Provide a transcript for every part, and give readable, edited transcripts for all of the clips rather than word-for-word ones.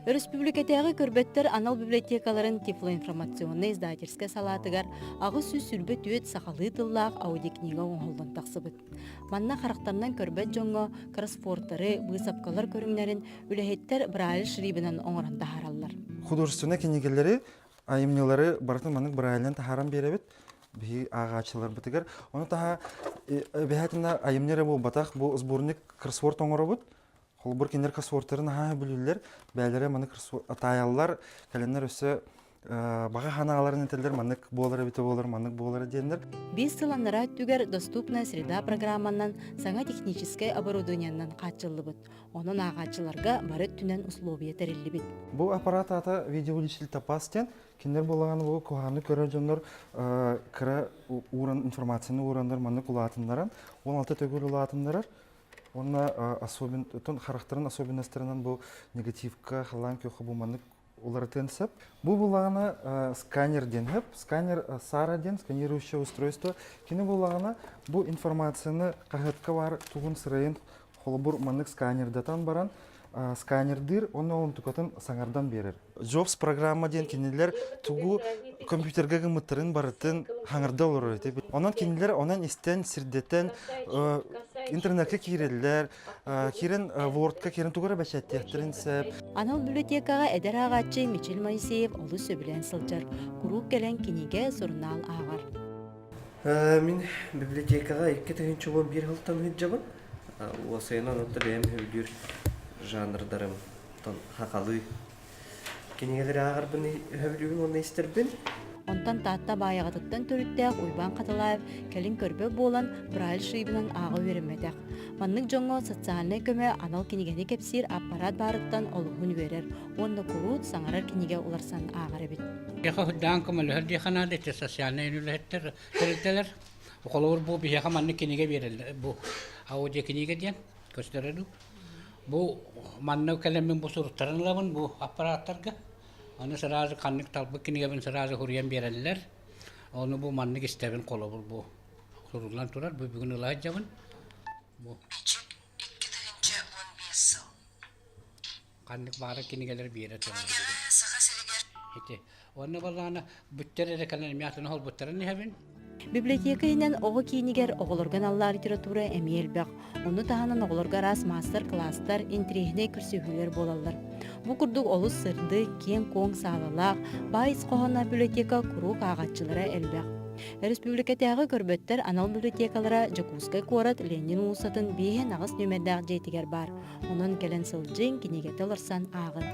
Өрөспүүбүлүкэтээҕи көрбөттөр анал библиотекаларын тифлоинформационнай издательскай салаатыгар 824 сахалыы тыллаах аудиокнига оҥоһуллан тахсыбыт. Манна харахтарынан көрбөт дьоҥҥо кроссвордтары, быысапкалар көрүҥнэрин үлэһиттэр Брайль шрибинэн оҥорон таһаараллар. Художественнай кинигэлэри, айымньылары барытын маннык Брайльынан таһааран биэрэбит биһиги ааҕааччыларбытыгар. Ону таһа эбэһээтинэ айымньы эрэ буолбатах, бу сборник кроссворд оҥоробут. Холобур, кинилэр кроссвордтарын наһаа сөбүлүүллэр, бэйэлэрэ маны таайаллар, кэлэннэр өссө баҕа санааларын этэллэр, маннык буолар эбитэ буолар, маннык буолара диэннэр. Биир сыл анараа өттүгэр «Доступная среда» программанан саҥа техническэй оборудованиенан хааччыллыбыт. Онон ааҕааччыларга бары өттүнэн условия тэриллибит. Бу аппарат аата видеоувеличитель топаз диэн. Кинилэр буоллаҕына бу куһаҕаны көрөр дьоннор кыра ууран информацияны уураннар маннык улаатыннаран, 16 төгүл улаатыннарар. Уонна особен, харахтарын особенностарынан бу негативка халаан күөххэ бу маннык уларытыан сөп. Бу булаҕына сканер диэн сөп. Сканер Сара диэн сканирующее устройство. Кини булаҕына бу информацияны хаһыатка баар тугун сырайын холобур маннык сканердатан баран сканердыыр уонна онтукатын саҥардан биэрэр. Jobs программа диэн кинилэр тугу компьютерга гыммыттарын барытын хаҥырда олорор этэ. Онон кинилэр онон истэн, сирдэтэн интернетке киирэллэр, киирэн Wordка киирэн тугу эрэ бэчээттиэхтэрин сөп. Анал библиотекаҕа эдэр ааҕааччы Мичил Моисеев олус сөбүлээн сылдьар. Куруук кэлэн кинигэ, сурунаал ааҕар. Мин библиотекаҕа 2011 сылтан сылдьабын. Уосайынан онто бэйэм сөбүлүүр жанрдарым хахалыы Кинигэлэри ааҕарбын өһөбүлүүбүн уонна истэрбин. Онтон Таатта Баайаҕатыттан төрүттээх Уйбаан Хатылаев кэлин көрбөт буолан Брайль шрибинэн ааҕа үөрэммэтэх. Маннык дьоҥҥо социальнай көмө анал кинигэни кэпсиир аппарат баарыттан олуһун үөрэр уонна куруут саҥарар кинигэ уларсан ааҕар эбит. Биһиэхэ худдаан көмөлөһөр диэхэ наада ити социальнай үлэһиттэр тэрилтэлэр. Холобур бу биһиэхэ маннык кинигэ биэрэллэр. Бу аудиокинигэ диэн көстөрө дуу. Бу манна кэлэммин бу суруктарын ылабын бу аппарааттарга. Аны сразу ханнык талбыт кинигэбин сразу суруйан биэрэллэр. Ону бу маннык истэбин холобур бу суруллан турар. Бу бүгүн ыла сылдьабын. Бу Бичик 2015 сыл. Ханнык баара кинигэлэр биэрэ турар. Кинигэҕэ Саха сиригэр Ити. Уонна балаана бүттэр эрэ кэлэн эмиэ атын холбуттарын иһэбин. Библиотека иһинэн оҕо киинигэр оҕолорго аналлаах литература эмиэ элбэх. Ону таһынан оҕолорго араас маастар-кылаастар, интэриэһинэй көрсүһүүлэр буолаллар. Бу курдук олус сырдык, киэҥ-куоҥ саалалаах, баай ис хоһоонноох библиотека куруук ааҕааччылара элбэх. Өрөспүүбүлүкэтээҕи көрбөттөр анал библиотекалара Дьокуускай куорат Ленин уулуссатын 5-8 нүөмэрдээх дьиэтигэр баар. Онон кэлэн сылдьыҥ, кинигэтэ уларсан ааҕын.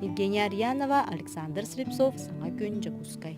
Евгения Арьянова, Александр Слепцов, Саҥа күн, Дьокуускай.